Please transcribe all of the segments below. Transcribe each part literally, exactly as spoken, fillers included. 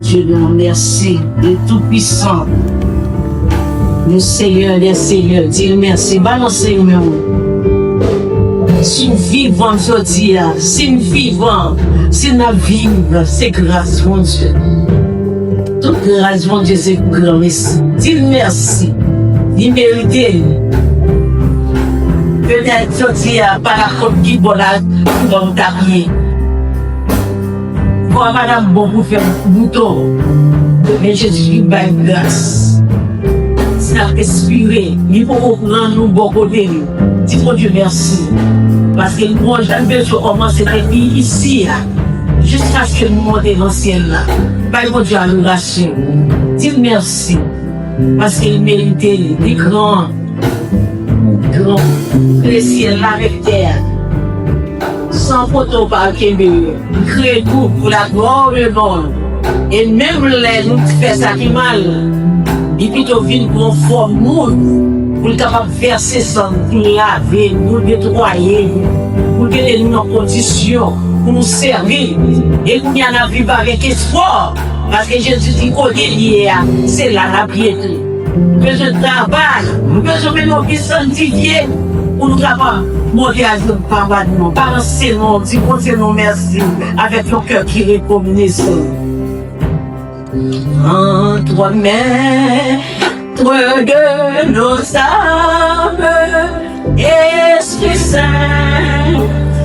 Dieu grand, merci, le Tout-Puissant, le Seigneur des Seigneurs, di l mèsi, balanse men w. Si w vivan jodi a, si n vivan, si n ap viv, se gras Bondye. Tout gras Bondye se pou granmesi. Di l mèsi. Li merite l. Petèt jodi a, pa nan kont ki bò la, kò m t ap ye. Kò a pa t ap bon pou fè bouton. Men Jezi bay gras. Si n ap espire, li poko pran nou bò kote li. Di Bondye mèsi. Paske lwanj la bezwen kòmanse depi isi a, jiskaske nou monte nan syèl la. Bay Bondye adorasyon. Di l mèsi. Paske li merite li. Li gran. Gran. Kreye syèl la avèk tè a. San foto pa kenbe yo. Li kreye tout pour la gloire de Dieu. E menm lè nou fè sa ki mal, li pito vin pran fòm moun pou l kapab vèse san l, pou l lave nou, pou l netwaye nou, pou l mete nou nan kondisyon pou nou sèvi l. E kounye a n ap viv avèk espwa, paske Jezi di kote l ye a, se la n ap rete. Nou bezwen travay, nou bezwen mennen yon vi sanntifye pou nou kapab monte al jwenn Papa nou an. Balanse men w, di Bondye nou mèsi avèk yon kè ki rekonesan. Prends-toi, maître de nos âmes, Esprit Saint,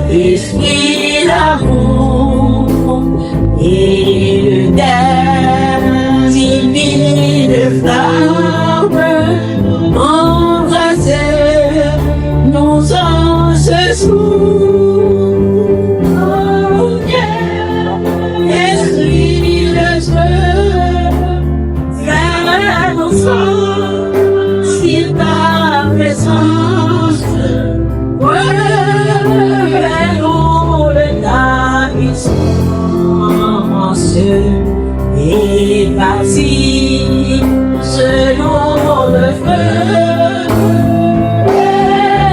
Esprit d'amour, et de tes divines flammes, embrassez-nous en ce jour. Oh, viens, Esprit de Dieu, fais-nous sortir ta présence. Relève-nous de ta puissance et baptise-nous de feu.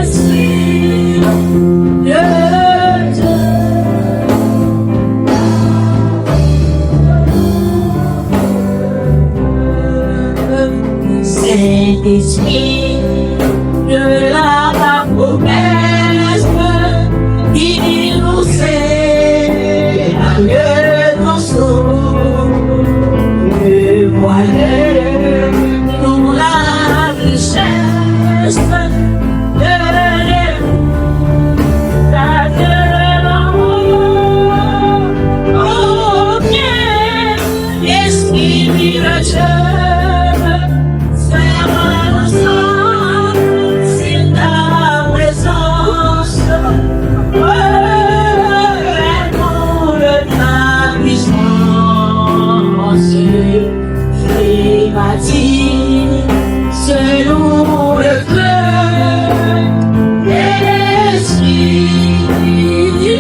Esprit de Dieu. Saint-Esprit de la promesse, guide-nous, Seigneur, nous sommes témoignés, nous la richesse de l'amour. Oh, viens, Esprit de Dieu, fais-moi ressentir ta présence. Fais-nous le ta puissance. Fais bâtir selon le cœur et l'esprit de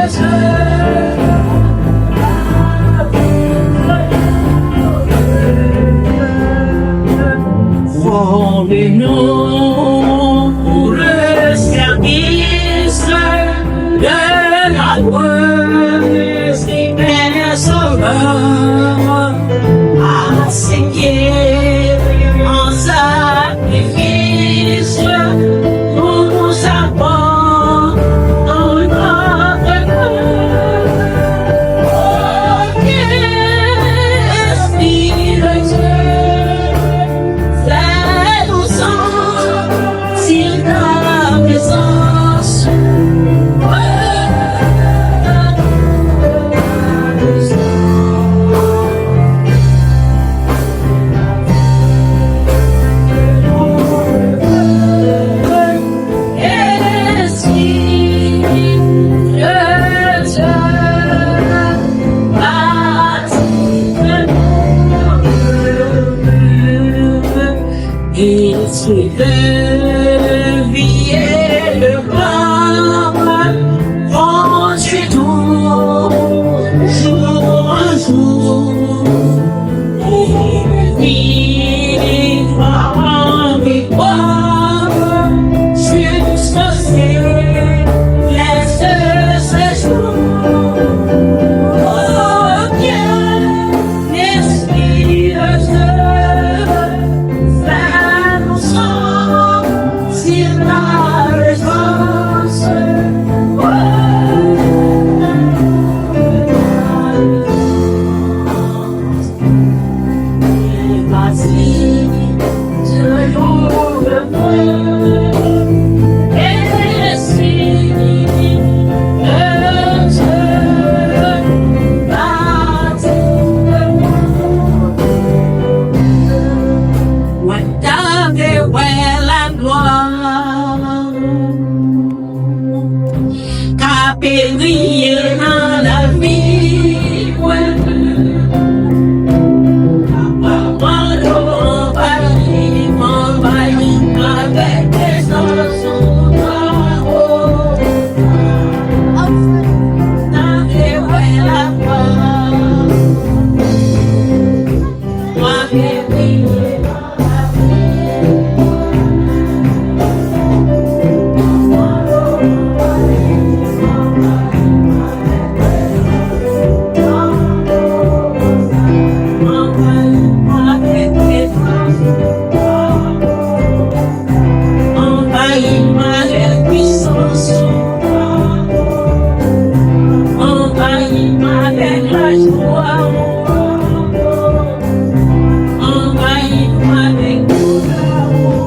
Dieu. Formez-nous pour le service de la preuve qui Père Sauveur a signé en sacrifice pour nous avoir dans notre cœur. Oh, viens, Esprit de Dieu, fais-nous sentir Mwen ta vle wè laglwa k ap briye nan lavi mwen. Mwen anvayi, anvayi avèk prezans ou, oh. Mwen ta vle wè laglwa. Anvayi m avèk pwisans ou. Anvayi m avèk lajwa ou. Anvayi m avèk bonè ou.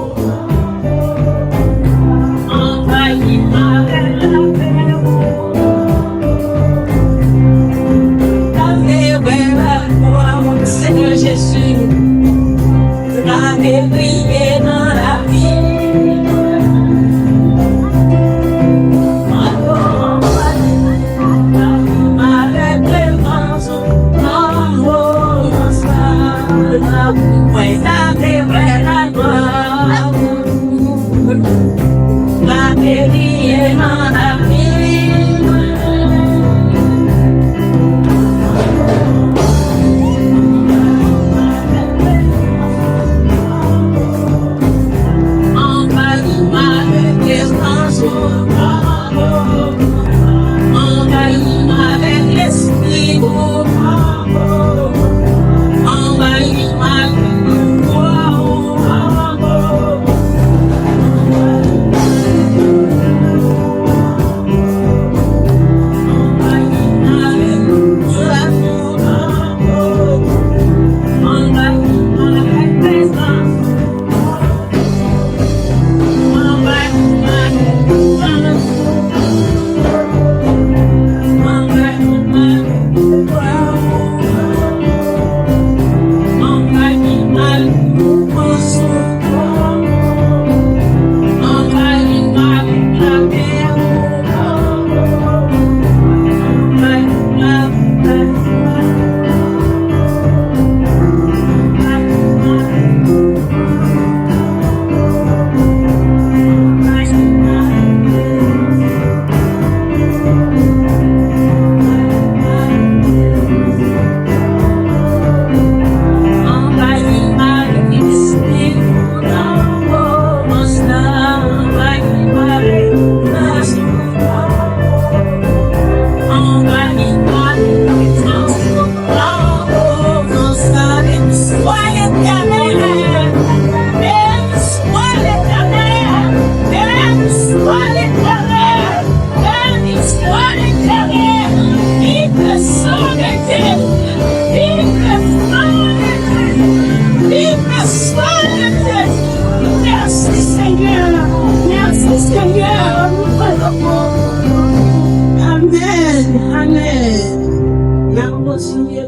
Anvayi m avèk lapè ou. Anvayi m avèk lapè ou, Senyè Jezi. Lape briye nan lavi. Mwen ta vle wè laglwa. Lape briye nan lavi mwen. Anvayi m avèk prezans ou. Anvayi m avèk lespri ou. Anvayi m avèk pouvwa ou. Béni soit l'Éternel, béni soit l'Éternel, béni soit l'Éternel, vive le sang de Jésus, vive le sang de Jésus, vive le sang de Jésus. Merci Seigneur, merci Seigneur. Amen, amen. N ap kontinye.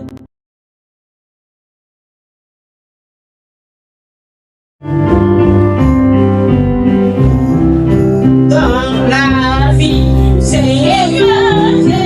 Dans la vie, Seigneur Jésus,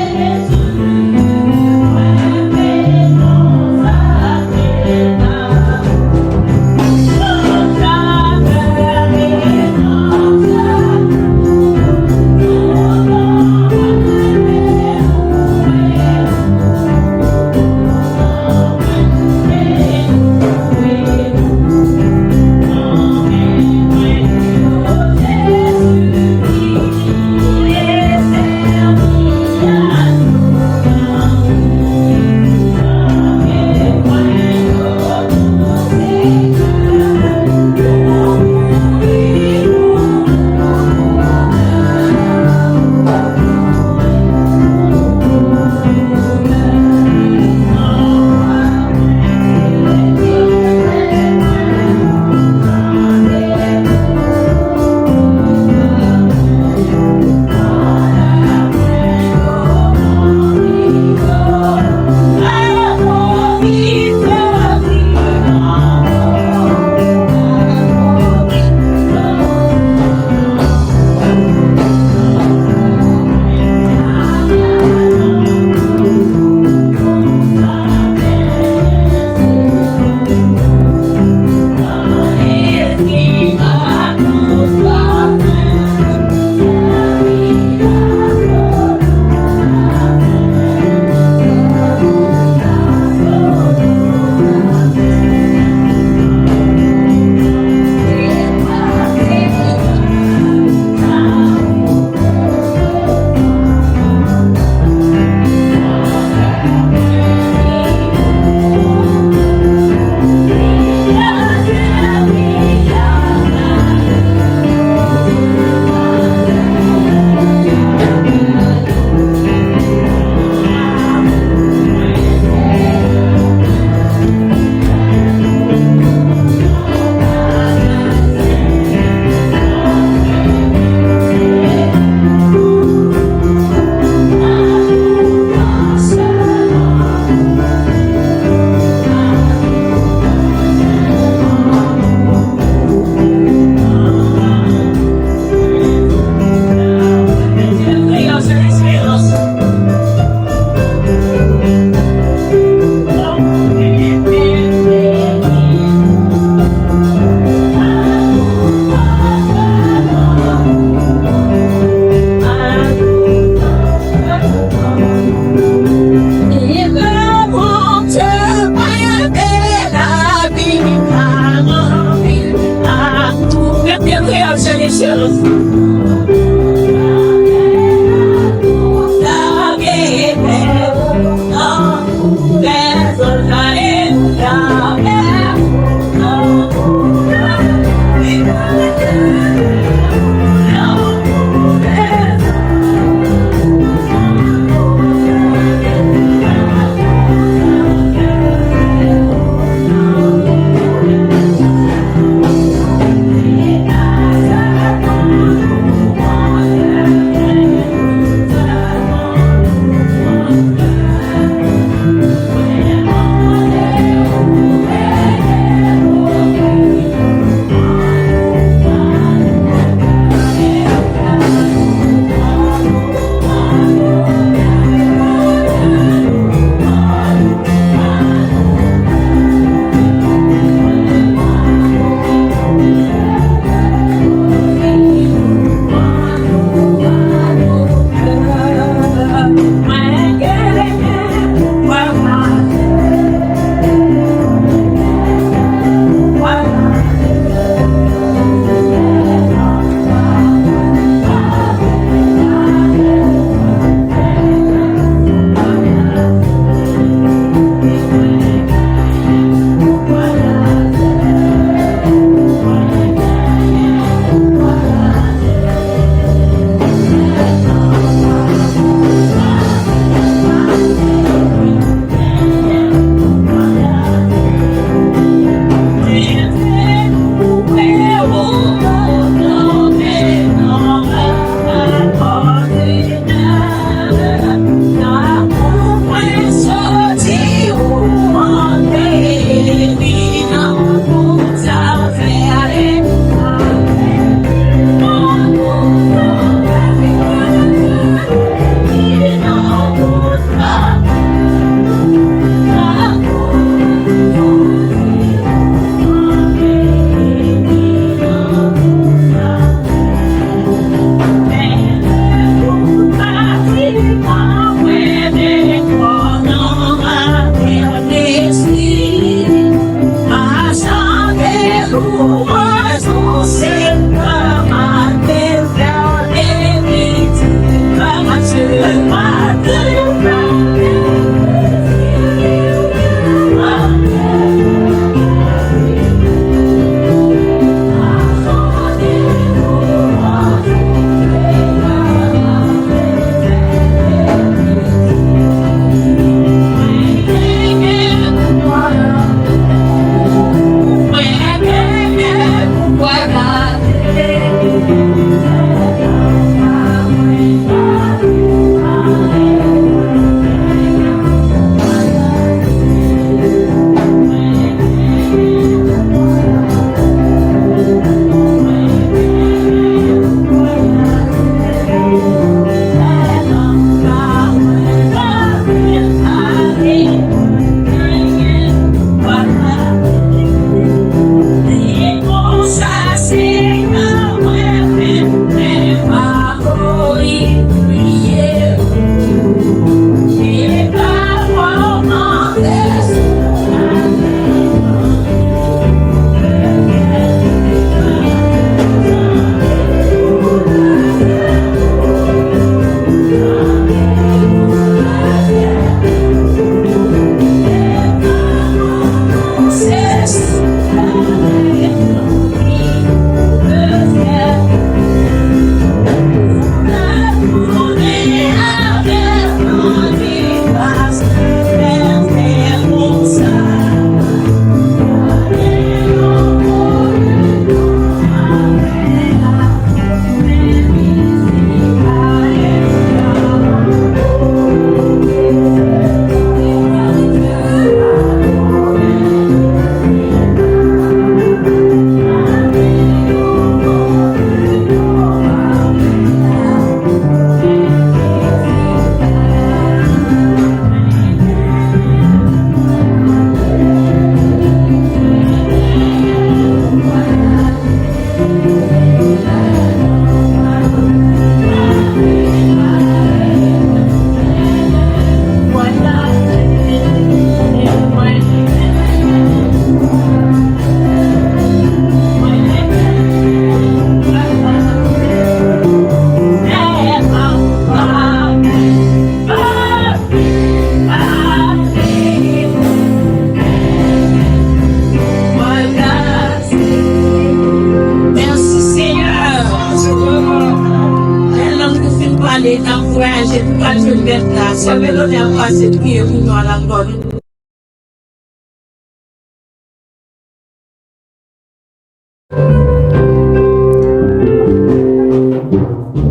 Sè Meloni ap pase priye pou nou a la glwa de Dye.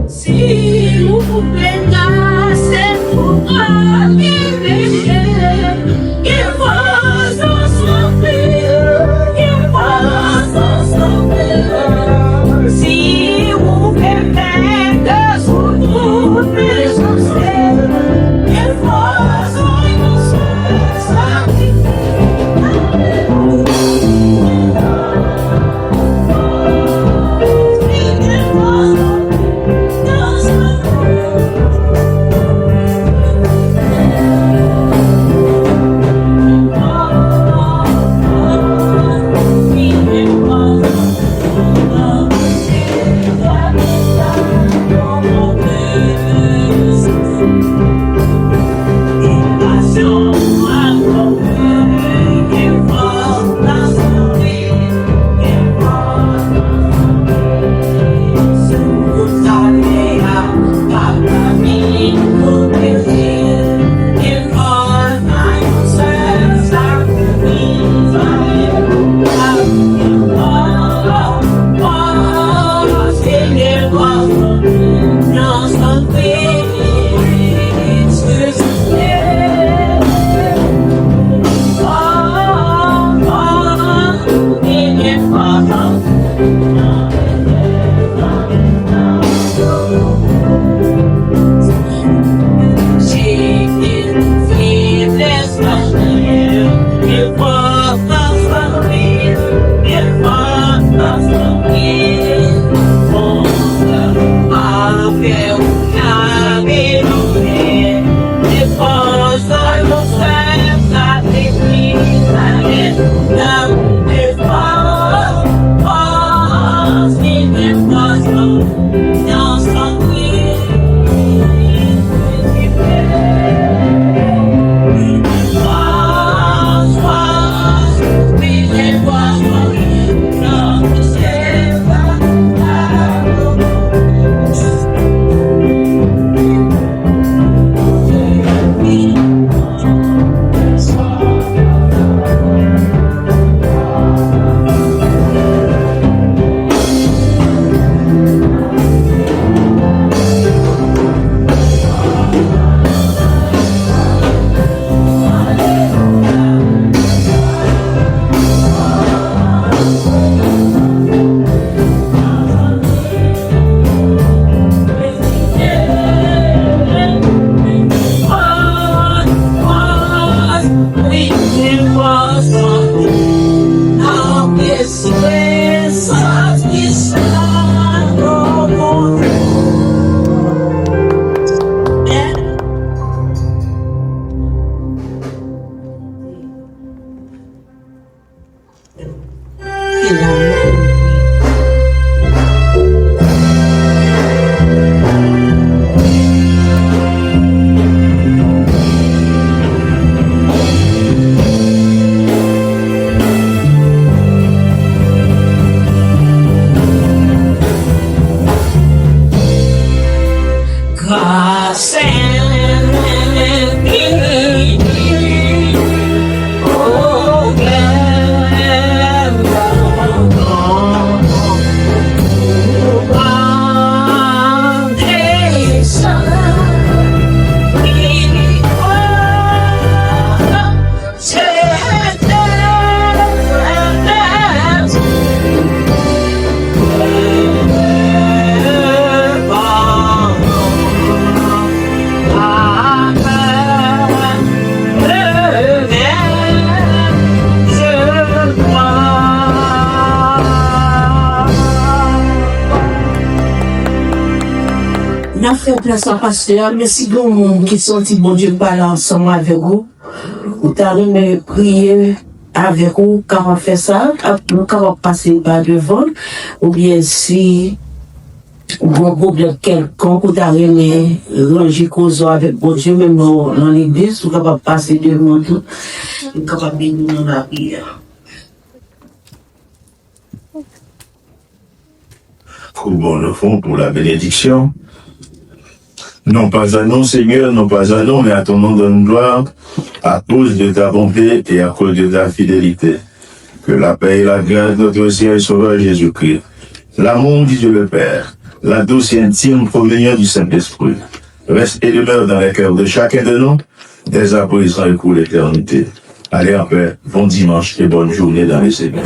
Si ou vle kase pou pa ki peche, gen fòs nan santi, gen fòs nan santi. Si ou vle fè kè sou tout mechanste, gen fòs nan santi. N ap fè plas a pastè a, men si gen yon moun ki santi Bondye pale ansanm avèk ou, ou ta renmen priye avèk ou, kapab fè sa, ap, nou kapab pase pa devan, oubyen si ou gen yon pwoblèm kèlkonk, ou ta renmen ranje koze w avèk Bondye, menm nan, nan legliz, ou kapab pase devan tou, nou kapab beni w nan lapriyè. Pou bon le fond, pou la bénédiction. Non pas à nous, Seigneur, non pas à nous, mais à ton nom donne gloire, à cause de ta bonté et à cause de ta fidélité. Que la paix et la grâce de notre Seigneur et Sauveur Jésus-Christ, l'amour du Dieu le Père, la douce et intime communion du Saint-Esprit, reste et demeure dans les cœurs de chacun de nous, dès à présent et pour l'éternité. Allez en paix, bon dimanche et bonne journée dans le Seigneur.